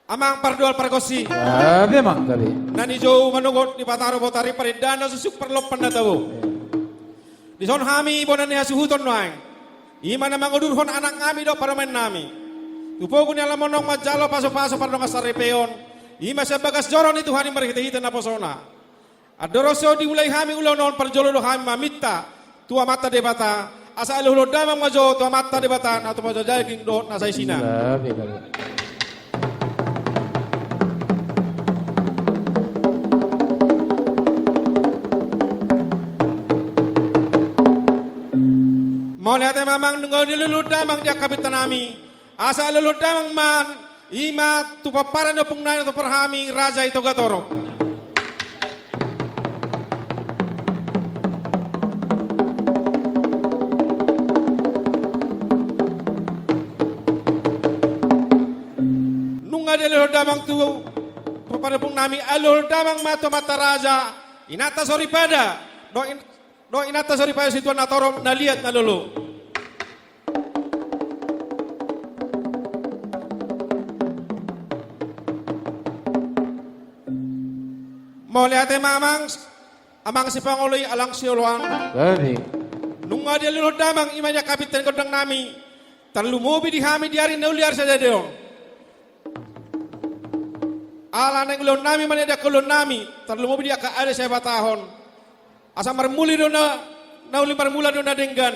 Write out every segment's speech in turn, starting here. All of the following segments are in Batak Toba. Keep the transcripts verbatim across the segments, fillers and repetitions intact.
Amang pardoal pargonsi. Gabe, amang, gabe. Na nijou manogot ni pataro botari parindahan na susuk parlompan na tabo. Dison hami bona ni hasuhuton nuaeng. I ma na mangudurhon anak nami dohot parumaen nami tu pogu ni alaman on manjalo pasupasu pardongan saripeon. I ma sian bagas joro ni Tuhan i marhitehite naposona. Andorang so dimulai hami ulaon on, parjolo do hami maminta tu Amanta Debata asa alualuhon damang ma jo tu Amanta Debata na tupa jo daging dohot nasa isina. Gabe, gabe. Mauliate ma amang, nunga dialualuhon damang di angka pinta nami. Asa alualuhon damang ma i ma tu pomparan ni ompung nami na tupa hami Raja i Togatorop. Nunga dialualuhon damang tu pomparan ni ompung nami, alualuhon damang ma tu amanta raja, inanta soripada, dohot in-, dohot inanta soripada situan na torop na liat na lolo. Mauliate ma amang, amang sipangoloi, amang sioloan. Gabe. Nunga dialualuhon damang i ma di angka pinta ni gondang nami, tarlumobi di hami di ari na uli ari sadari on. Ala naeng ulaon nami ma na di angka ulaon nami, tarlumobi di angka ari sihabatahon. Asa marmula do na, na uli, marmula do na denggan.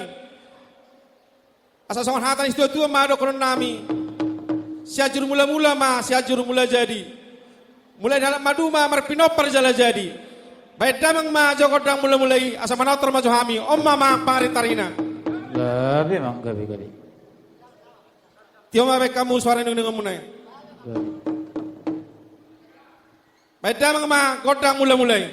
Asa songon hata ni situatua ma dohonon nami: Sianjur mulamula ma Sianjur Mulajadi. Mula ni halak maduma marpinompar jala jadi. Baen damang ma jo gondang mulamula i asa manortor ma jo hami. On ma amang pangarintarina. Gabe amang, gabe, gabe. Tio ma baen hamu suara ni donganmuna i. Gabe. Baen damang ma gondang mulamula i.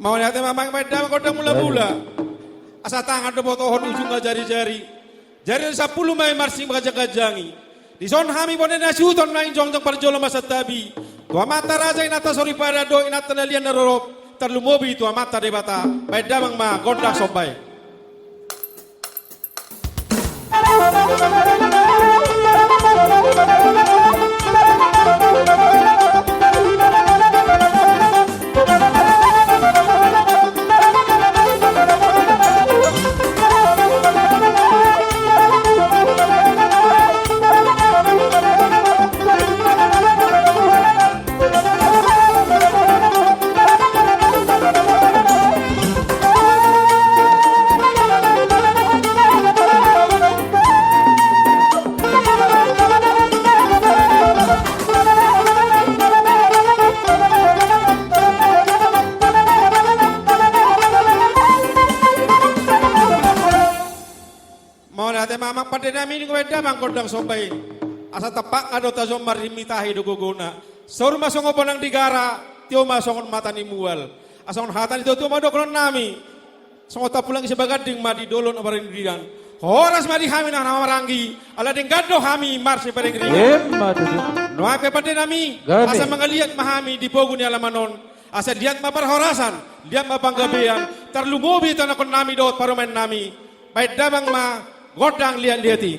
Mauliate ma amang, baen damang gondang mulamula. Asa tangan do botohon, ujungna jarijari. Jari sampulu ma i marsing mangganjangganjangi. Dison hami bona ni hasuhuton nuaeng jongjong parjolo ma santabi tu amanta raja, inanta soripada dohot inanta na liat na rorop, tarlumobi tu Amanta Debata. Baen damang ma gondang somba i. Mauliate ma amang pande nami, nunga baen damang gondang somba i. Asa tampakna do tajon marhimitahi do gogona. Saur ma songon bonang di gara, tio ma songon mata ni mual. Asa songon hata ni situatua ma dohonon nami: Songon tampulang isi baganding ma di dolok na maringgiringan, horas ma di hami na marhahamaranggi ala denggan do hami marsiparinggiringan. Emma tutu. Nuaeng pe pande nami, gabe, asa mangaliat ma hami di pogu ni alaman on. Asa liat ma parhorasan, liat ma panggabean, tarlumobi tu anakkon nami dohot parumaen nami. Baen damang ma gondang liatliat i.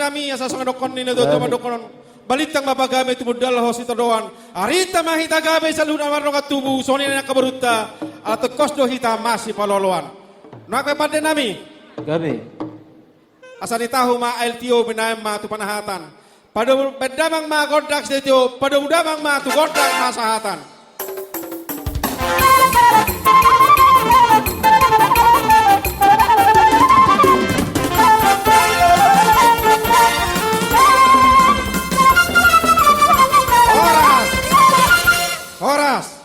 nami, asa songon dokkon ni na tuatua, gabe, mandok on. Balintang ma pagabe, tumundalhon sitadoan. Arinta ma hita gabe, saluhutna mardongan tubu, songon i nang angka borunta, ala tongkos do hita masipaloloan. Nuaeng pe pande nami. Gabe. Asa nitahu ma aek tio, binaen ma tu panahatan. Padomu damang ma gondang sitio, padomu damang ma tu gondang hasahatan. Horas. Horas.